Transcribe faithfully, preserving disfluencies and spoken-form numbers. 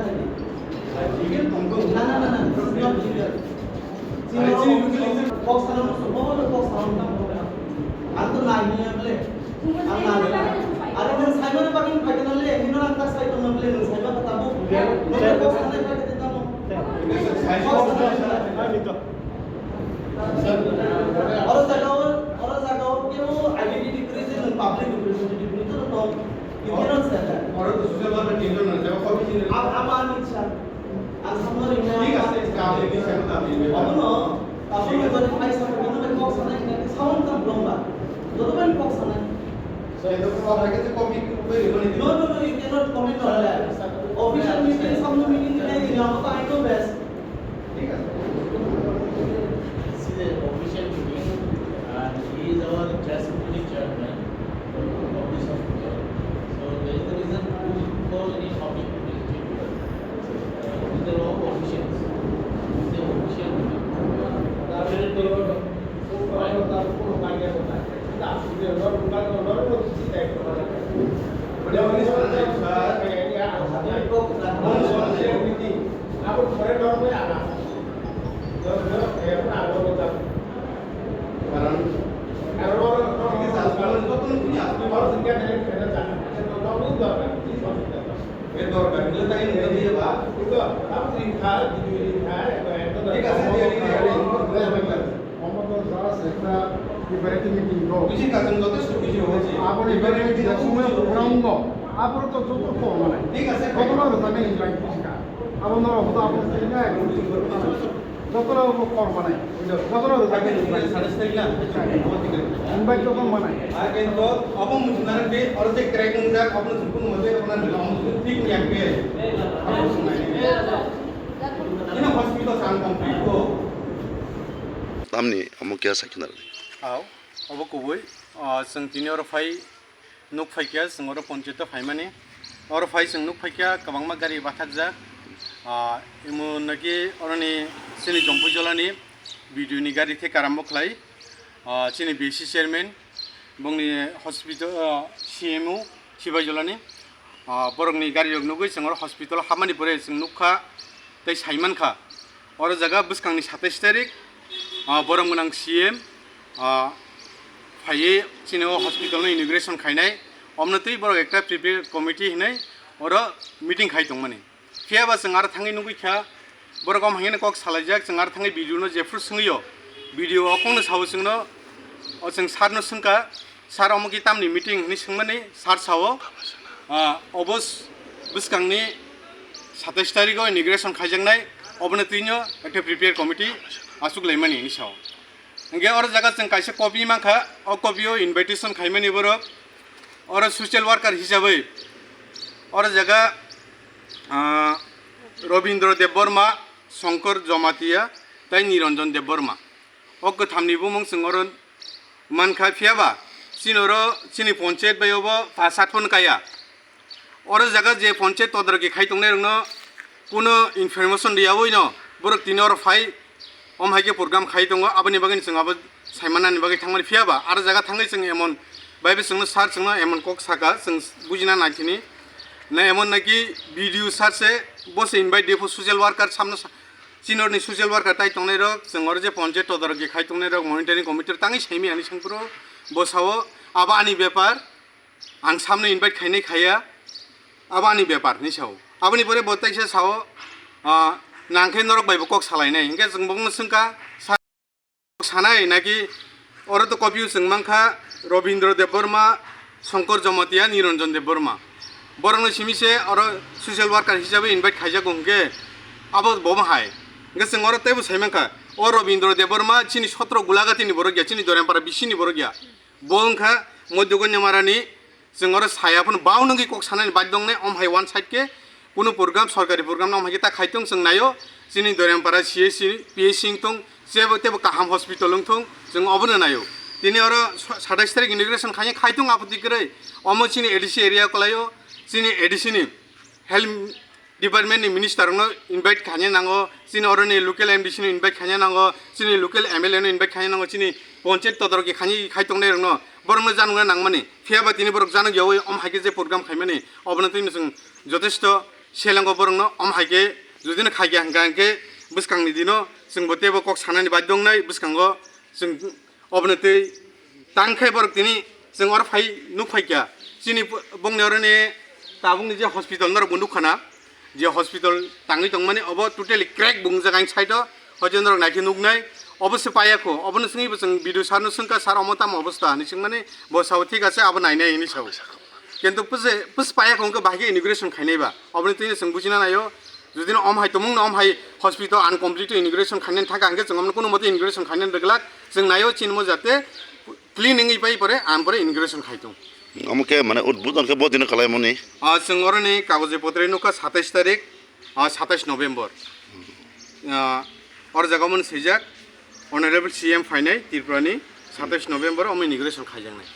Legal tongkha. Na, na, na, na, this is not legal. Chini kok sana musu, bobo no kok sana musu. Ang to nai niya ble. Ang nai. Are nang sai mana pagin pagin le, nino nang tak sai tong ble, nang sai mana tabu. Nang kok sana pagin tabu. Kok sana. Oro jaga o, oro jaga o kebo identity kwrwi je nwng public representative ni to tong. You cannot say that. Oro to social worker tinjon na jaga kok chini. Ab-, abo ani ichha. Ang samno ringna. Thik ase, ka ringni sa ta ringni. Abono, abono jodi phai sa, abono bai kok sanai, sound ta lomba. Joto bai kok sanai. Khe to kok hai khe copy kwrwi rimani. No, no, no, you cannot comment on that. Official meeting, samno meeting khe ringna, abo to I know best. This is an official meeting and he is our chairman, chairman of this hospital. So there is the reason we call any public meeting. Uh, these are all officials. This is an official meeting. Karon, ঠিক আছে, দিয়া, দিয়া, দিয়া। Omo to just ekta preparative meeting do. Buji ka, chwng jotesto buji rw se. Aboni bagwi je somoi program do, aboro to joto kok manai. Thik ase. Jotono rwjaknai hinwi buji ka. Abo norok bo to abo sai na, jotono bo kok manai. Jotono rwjaknai hinwi. Invite joto manai. Ar kento abo musunare be oro je crack wngjak, abo musun mote abo na thik ya ke. Abo sunai. Ino hospital sang complete ko. Tamni omo kya sakhi narwdi? Aw, obo kubui, ah, chwng tini oro phai, nuk phaikha, chwng oro ponchayat o phaimani. Oro phai chwng nuk phaikha, kwbangma gari bathakjak. Ah, imo naki oroni chini Jompui Jolani B D O ni gari the karambw khlai. Ah, chini B C chairman, bongni hospital, ah, C M O, Sibai Jolani. Ah, borokni gari rok nugwi chwng oro hospital o hapmani pore chwng nukha tei saimankha. Oro jaga bwskangni satais tarik, ah, borom gwnang C M, ah, phaiwi chini o hospital no inauguration khainai. Omno twi borok ekta prepare committee hinwi oro meeting khai tongmani. Phiya ba chwng aro thangwi nugwi kha, borok om haino kok salaijak, chwng aro thangwi B D O no jephru swngwi o, B D O o kokno sao chwngno, o chwng sir no swngkha, sir omo ki tamni meeting hinwi swngmani, sir sao, ah, obo s-, bwskangni satais tarikh o inauguration khaijaknai, obono twino ekta prepare committee achuk laimani hinwi sao. Hingke oro jaga chwng kaisa copy mankha, o copy o invitation khaimani borok, oro social worker hisabai, oro jaga, ah, Robindra Debbarma, Shankar Jamatia, tei Niranjan Debbarma. O kwthamni bumung chwng oro mankha, phiya ba chini oro chini ponchayat bai obo pass at phano kaya. Oro jaga je ponchayat todoroki khai tongnai rokno kuno information riyawi no borok tini oro phai om hai khe program khai tongo, aboni bagwi chwng abo saimanani bagwi thangmani, phiya ba aro jaga thangwi chwng emon bai bo chwngno sir chwngno emon kok saka chwng bujina naithini na emon naki B D O sir se bo se invite de pho social worker samno sa-, Chini oroni social worker tai tongnai rok, chwng oro je ponchayat todoroki khai tongnai rok, monitoring committee rok tangwi saimaya hinwi sangphuru, bo sao, abo ani bepar, ang samno invite khainai khaiya, abo ani bepar hinwi sao. Aboni pore bo taisa sao, ah, nangkhe norok bai bo kok salainai, hinkhe chwng bokno swngkha, sa-, Sanai naki oro to copy o chwng mankha Robindra Debbarma, Shankar Jamatia, Niranjan Debbarma. Borokno simi se oro social worker hisabe invite khaijago hwnkhe abo bo hai. Hwnkhe chwng oro teibo sai mankha, o Robindra Debbarma chini sotro Gulagati ni borok ya, chini Dorempara bisini borok ya. Bo wngkha Modhyoganya Marani. Chwng oro saya phano bau nungwi kok sanani baidongnai, om hai one side khe kunu program, sorkari program no om hai khe ta khai tong chwng naio. Chini Doyrampara C H C, P H C wng tong, chebo tebo kaham hospital wng thung, chwng obono naio. Tini oro sa-, satais tarik inauguration khai, khai tong aphuti kwrwi. Omo chini A D C area kwlaio, chini A D C ni health department ni minister rokno invite khaina nango, chini oroni local M D C no invite khaina nango, chini local M L A no invite khaina nango, chini ponchayat todoroki khaina khai tongnai rokno, borokno janokna nangmani. Phiya ba tini borok janok yaui om hai khe je program khaimani, obono tini chwng jotesto Selengo borokno om hai khe judino khai khe hwnkha hwnkhe bwskangni dino chwngbo teibo kok sanani badhyo wngnai bwskango chwng obono tei tang khe borok tini chwng oro phai nuk phai kha chini bongni oroni tabukni je hospital norokbo nuk khana je hospital tangwi tongmani obo totally crack bo wngjak ang side o hoito norok naikhe nuknai obo se paya kho obono swngwi bo chwng B D O sir no swngkha sir omo tamo obostha hinwi swngmani bo sao thik ache abo nainai hinwi sao. Kintu puse pus paya kho hwnkhe bahai khe inauguration khainai ba. Oboni twi chwng bujina naio. Jodi no om hai tumung no om hai hospital uncompleted inauguration khainani thangkha hwnkhe chwng omno kunu mote inauguration khainani rwglak. Chwng naio chinmo jate clean wngwi pai pore am pore inauguration khai tung. Omo khe mane udbudon khe bo dino kalaimoni. Ah, chwng oroni kagoje potre nukha satais tarik, ah, satais November. Ah, or jaga mon swijak Honorable C M phainai Tripura ni satais November omo inauguration khaijaknai.